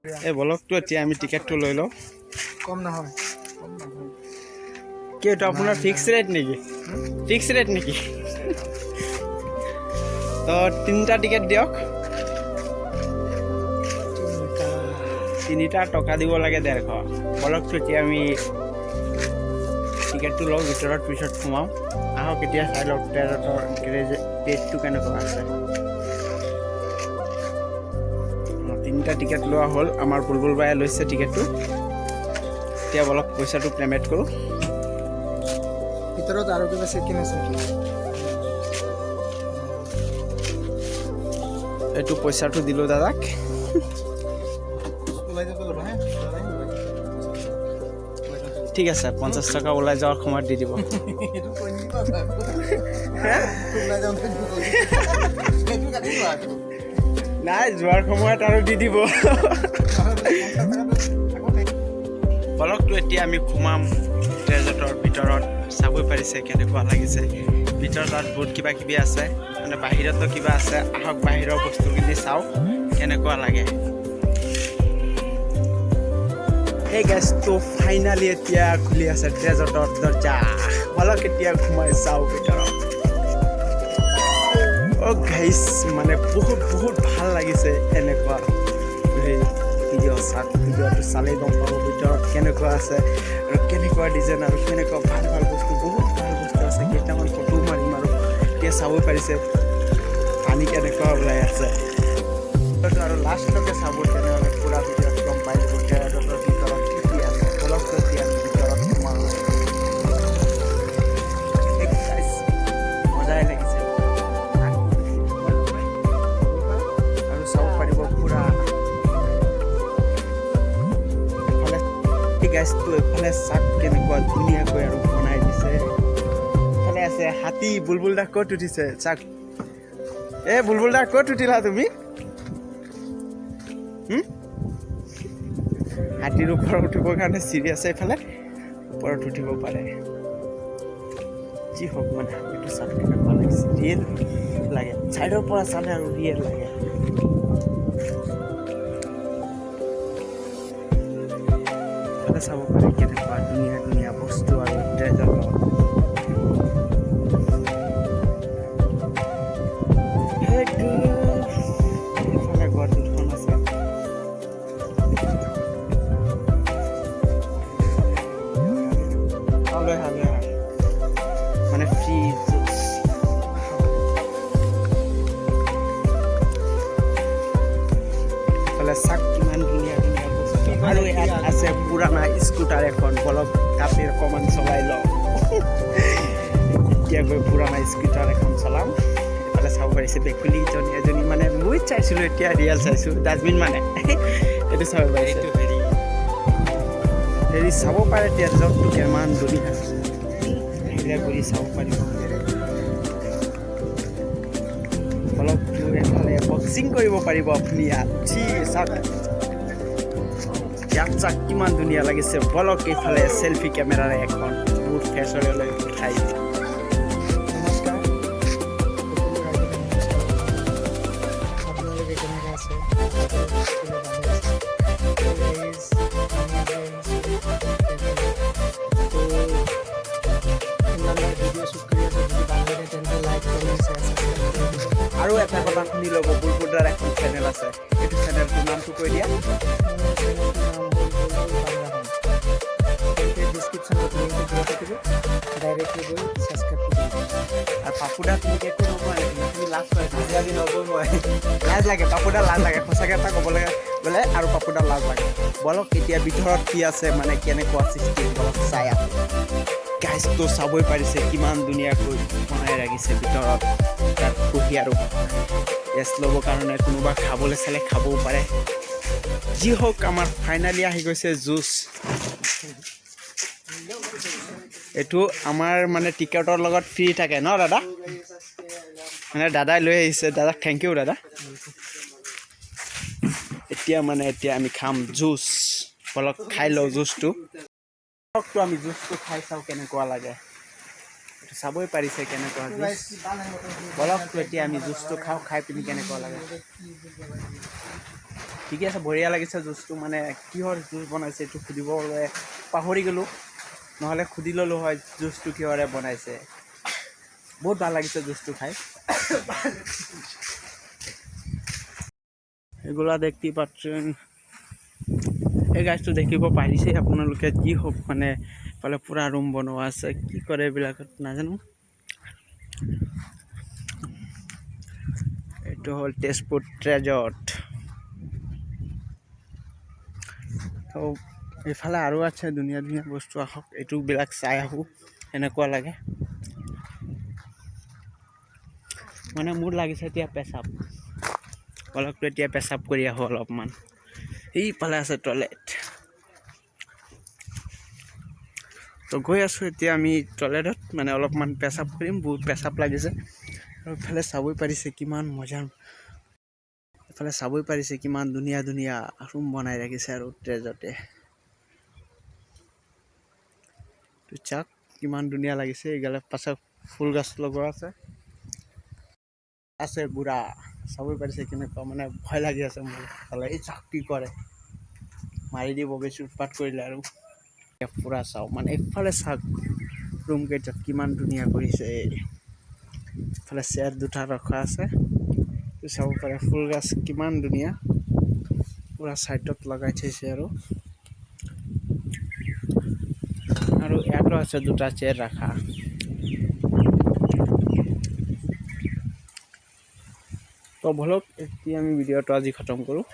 এই বলকটো এতিয়া আমি টিকেটটো লৈ লওঁ। কম নহয়। কি, এইটো আপোনাৰ ফিক্স ৰেট নেকি? ফিক্স ৰেট নেকি? তো তিনিটা টিকেট দিয়ক। তিনিটা টকা দিব লাগে 150। বলকটো এতিয়া আমি টিকেটটো লওঁ, ভিতৰত পিছত সোমাওঁ। আহক, এতিয়া চাই লওক ট্ৰেজটৰ গ্ৰেজে ৰেটটো কেনেকুৱা আছে। তিনিটা টিকেট লোৱা হ'ল। আমাৰ বুলবুল বায়ে লৈছে টিকেটটো। এতিয়া বলক, পইচাটো পে'মেণ্ট কৰোঁ। ভিতৰত আৰু কিবা চেকিং আছে নেকি? এইটো পইচাটো দিলোঁ দাদাক। ওলাই যাব ল'বা হে। ঠিক আছে, 50 টকা ওলাই যোৱাৰ সময়ত দি দিব। সেইটো কৈ নিদিবা। ওলাই যাওঁতে সেইটো কাটি দিবা আকৌ। নাই, যোৱাৰ সময়ত আৰু দি দিব। 50 টকাটো আকৌ। বলকটো এতিয়া আমি সোমাম ট্ৰেজটৰ ভিতৰত। চাবই পাৰিছে কেনেকুৱা লাগিছে। ভিতৰত তাত বহুত কিবা কিবি আছে, মানে বাহিৰতো কিবা আছে। আহক, বাহিৰৰ বস্তুখিনি চাওঁ কেনেকুৱা লাগে। সেই গেছটো ফাইনেলি এতিয়া খুলি আছে ট্ৰেজটৰ দৰ্জা। বলক, এতিয়া সোমাই যাওঁ ভিতৰত। অ' গাইছ, মানে বহুত বহুত ভাল লাগিছে। এনেকুৱা এই ভিডিঅ' চাওক, ভিডিঅ'টো চালেই গম পাব ভিতৰত কেনেকুৱা আছে আৰু কেনেকুৱা ডিজাইন আৰু কেনেকুৱা ভাল ভাল বস্তু, বহুত ভাল বস্তু আছে। কেইটামান ফটো মাৰিম। আৰু এতিয়া চাব পাৰিছে পানী কেনেকুৱা ওলাই আছে। আৰু লাষ্টলৈকে চাব, তেনেহ'লে পূৰা ভিডিঅ'ত গম পাই যাব ট্ৰেজটৰ ভিতৰত কি কি আছে। বলক, এতিয়া আমি ভিতৰত সোমাওঁ। এই guys, মজাই লাগিছে। আৰু চাব পাৰিব পূৰা এফালে। এই গাছটো এফালে চাক, কেনেকুৱা ধুনীয়াকৈ আৰু বনাই দিছে। এফালে আছে হাতী। বুলবুল দা ক'ত উঠিছে চাক। এ বুলবুল দা, ক'ত উঠিলা তুমি? হুম? হাতীৰ ওপৰত উঠিবৰ কাৰণে চিৰি আছে এইফালে, ওপৰত উঠিব পাৰে। যি হওক, মানে হাতীটো চাক, কেনেকুৱা লাগিছে। ৰিয়েল লাগে, ছাইডৰ পৰা চালে আৰু ৰিয়েল লাগে। এইফালে চাব পাৰে কেনেকুৱা ধুনীয়া ধুনীয়া বস্তু আৰু ট্ৰেজটৰ। সেইটো এইফালে ঘৰ দুখন আছে। অ, লৈ আহা, লৈ আহা। মানে ফ্ৰী জুচ। এইফালে চাক, কিমান ধুনীয়া ধুনীয়া বস্তু। আৰু ইয়াত আছে পুৰাণা স্কুটাৰ এখন। বলক, তাতে অকণমান চলাই লওঁ। এতিয়া গৈ পুৰাণা স্কুটাৰ এখন চলাম। এইফালে চাব পাৰিছে ভেকুলীজনী এজনী, মানে মই চাইছিলোঁ, এতিয়া ৰিয়েল চাইছোঁ। ডাষ্টবিন, মানে এইটো চাব পাৰিছে। হেৰি চাব পাৰে ট্ৰেজটটো কিমান ধুনীয়া। সেইবিলাক কৰি চাব পাৰিব। অলপ এফালে বক্সিং কৰিব পাৰিব আপুনি ইয়াত। চাওক ইয়াত, চাওক কিমান ধুনীয়া লাগিছে। বলক, এইফালে চেলফি কেমেৰাৰে এখন বহুত ফেচলৈ উঠাই। নমস্কাৰ সকলো ৰাইজকে, নমস্কাৰ। আপোনালোকে কেনেকৈ আছে? আশা কৰোঁ সকলোৱে ভালে আছে। তো গাইজ, আমি আজি আহিছোঁ তো ইমান ভিডিঅ' শ্বুট কৰি আছোঁ। যদি ভাল লাগে তেন্তে লাইক, কমেণ্ট, শ্বেয়াৰ, ছাবস্ক্ৰাইব কৰি দিব। আৰু এটা কথা শুনি ল'ব, বুলবুলদাৰ এখন চেনেল আছে। এইটো চেনেলটোৰ নামটো কৈ দিয়া। মোৰ চেনেলটোৰ নাম হ'ল বুলবুল বাংলা হোম। তেন্তে ডিছক্ৰিপশ্যনত লিংকটো দিয়া থাকিব, ডাইৰেক্টলি গৈ ছাবস্ক্ৰাইব কৰি দিব। আৰু পাপুদা, তুমি একো নোকোৱা নেকি? তুমি লাজ পাইছা? আজি আজি নকওঁ মই। লাজ লাগে পাপুদা, লাজ লাগে। সঁচাকৈ এটা ক'বলৈ গ'লে আৰু পাপুদা লাজ লাগে। বলক, এতিয়া ভিতৰত কি আছে, মানে কেনেকুৱা চিষ্টেম, বলক চাই আহোঁ। গাইজটো চাবই পাৰিছে কিমান ধুনীয়াকৈ বনাই ৰাখিছে ভিতৰত। তাত বহি আৰু ৰেষ্ট ল'বৰ কাৰণে, কোনোবা খাবলৈ চালে খাবও পাৰে। যি হওক, আমাৰ ফাইনেলি আহি গৈছে জুচ। এইটো আমাৰ মানে টিকেটৰ লগত ফ্ৰী থাকে ন দাদা? মানে দাদাই লৈ আহিছে। দাদাক thank U দাদা। এতিয়া মানে এতিয়া আমি খাম জুচ। বলক, খাই লওঁ জুচটো। বলকতো আমি জুচটো খাই চাওঁ কেনেকুৱা লাগে। এইটো চাবই পাৰিছে কেনেকুৱা জুচ। বলকতো এতিয়া আমি জুচটো খাওঁ, খাই পিনি কেনেকুৱা লাগে। কি ঠিকে আছে, বঢ়িয়া লাগিছে জুচটো। মানে কিহৰ জুচ বনাইছে এইটো সুধিবলৈ পাহৰি গ'লোঁ, নহ'লে সুধি ল'লোঁ হয় জুচটো কিহৰে বনাইছে। বহুত ভাল লাগিছে জুচটো খাই। এগুলা দেখতে পাচ্ছেন, এই গাছটো দেখিব পাৰিছে আপোনালোকে। যি হওক, মানে এইফালে পূৰা ৰুম বনোৱা আছে। কি কৰে এইবিলাকত নাজানো। এইটো হ'ল তেজপুৰ ট্ৰেজত। তো এইফালে আৰু আছে ধুনীয়া ধুনীয়া বস্তু। আহক, এইটোবিলাক চাই আহোঁ। এনেকুৱা লাগে, মানে মোৰ লাগিছে এতিয়া পেচাব। অলপ এতিয়া পেচাব কৰি আহোঁ অলপমান। এইফালে আছে টয়লেট। তো গৈ আছোঁ এতিয়া আমি টয়লেটত, মানে অলপমান পেচাব কৰিম, বহুত পেচাব লাগিছে। আৰু এইফালে চাবই পাৰিছে কিমান মজা, এইফালে চাবই পাৰিছে কিমান ধুনীয়া ধুনীয়া ৰুম বনাই ৰাখিছে আৰু ট্ৰেজতে। তো চাওক কিমান ধুনীয়া লাগিছে। এইগালে পাছত ফুল গছ লগোৱা আছে, আছে বুঢ়া। চাবই পাৰিছে কেনেকুৱা, মানে ভয় লাগি আছে মোৰ ফালে। এই চাওক কি কৰে, মাৰি দিব বেছি উৎপাত কৰিলে। আৰু পূৰা চাওক, মানে এইফালে চাওক ৰুমকেইটাত কিমান ধুনীয়া কৰিছে। এইফালে চেয়াৰ দুটা ৰখা আছে, চাব পাৰে। ফুল গছ কিমান ধুনীয়া, পূৰা চাইডত লগাই থৈছে। আৰু আৰু ইয়াতো আছে দুটা চেয়াৰ ৰাখা। তো বলক, এতিয়া আমি ভিডিঅ'টো আজি খতম কৰোঁ।